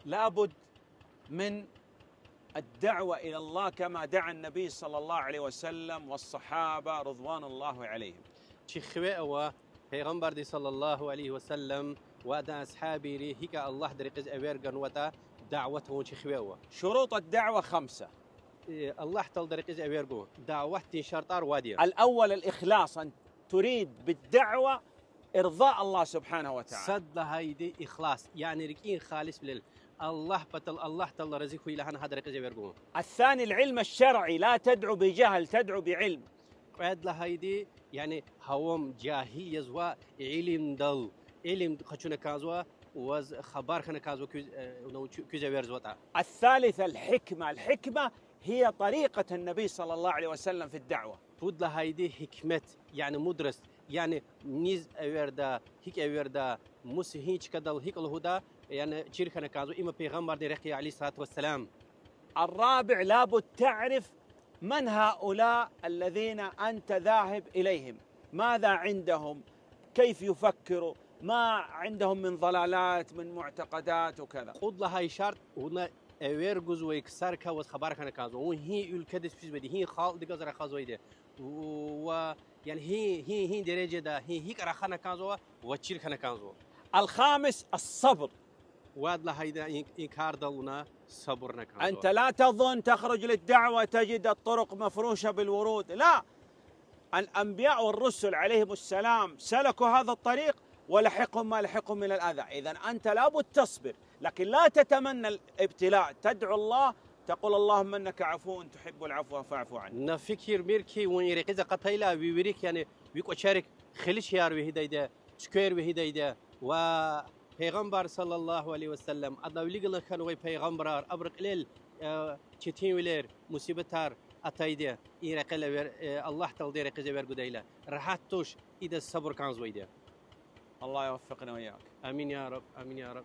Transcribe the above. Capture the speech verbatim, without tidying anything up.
لابد من الدعوة إلى الله كما دعا النبي صلى الله عليه وسلم والصحابة رضوان الله عليهم. Чи хиве ава Пайгъамбарди صلى الله عليه وسلم ва адан асгьабийри гьикӀ Аллагьдин рекьиз эвер ганватӀа, дават авун чи хиве ава. شروط الدعوة خمسة. Э, Аллагьдин рекьиз эвер гун. Даватдин шартӀар вад я. الأول الإخلاص، أن تريد بالدعوة إرضاء الله سبحانه وتعالى. Сад лагьайди ихлас, яни рикӀин халисвилел, Аллагь патал, Аллагь Таала рази хьуй лагьана гьадан рекьиз эвер гун. الثاني العلم الشرعي، لا تدعو بجهل، تدعو بعلم. Кьвед лагьайди, яни гьавам жагьил язва, илимдал, илим къачуна кӀанзава, ваз хабар хьана кӀанзава куьз, э, вуна чу-, куьз эверзаватӀа. الثالث الحكمة، الحكمة هي طريقة النبي صلى الله عليه وسلم في الدعوة. Пуд лагьайди гьикмет, яни мудрость, яни низ эверда, гьикӀ эверда, мус гьи чкадал гьикӀ лугьуда, яни чир хьана кӀанзава, им Пайгъамбардин рехъ я, عليه الصلاة والسلام. الرابع لابد تعرف من هؤلاء الذين أنت ذاهب إليهم، ماذا عندهم، كيف يفكروا، ما عندهم من ضلالات، من معتقدات وكذا. Кьуд лагьай шартӀ: вуна эвер гузвай ксарикай ваз хабар хьана кӀанзава, вун гьи уьлкведиз физвайди, гьи халкьдихъ галаз рахазвайди, ва, яни гьи, гьи, гьи дережада, гьи, гьикӀ рахана кӀанзава, ваз чир хьана кӀанзава. الخامس الصبر. Вад лагьайди и, и кардал вуна сабурна кӀанзава. أنت لا تظن تخرج للدعوة تجد الطرق مفروشة بالورود، لا. الأنبياء والرسل عليهم السلام سلكوا هذا الطريق ولحقهم ما لحقهم من الأذى. إذن أنت لابد تصبر، لكن لا تتمنى الابتلاء، تدعو الله، تقول: اللهم إنك عفو تحب العفو فاعف عنا. На фикирмир хьи, вун и рекьиз акъатайла, ви вирик, яни ви кӀвачерик хилишияр вегьидайди я, цуьквер вегьидайди я. Ва Пайгъамбар صلى الله عليه وسلم, адалай вилик галаз хьанвай пайгъамбарар, абурун кьилел, э, четинвилер, мусибатар атайди я. И рекьел эвер, э, Аллагь Тааладин рекьиз эвер гудайла, рагьат туш, идаз сабур кӀанзавайди я. الله يوفقنا وإياك. Амин я Раб, амин я Раб.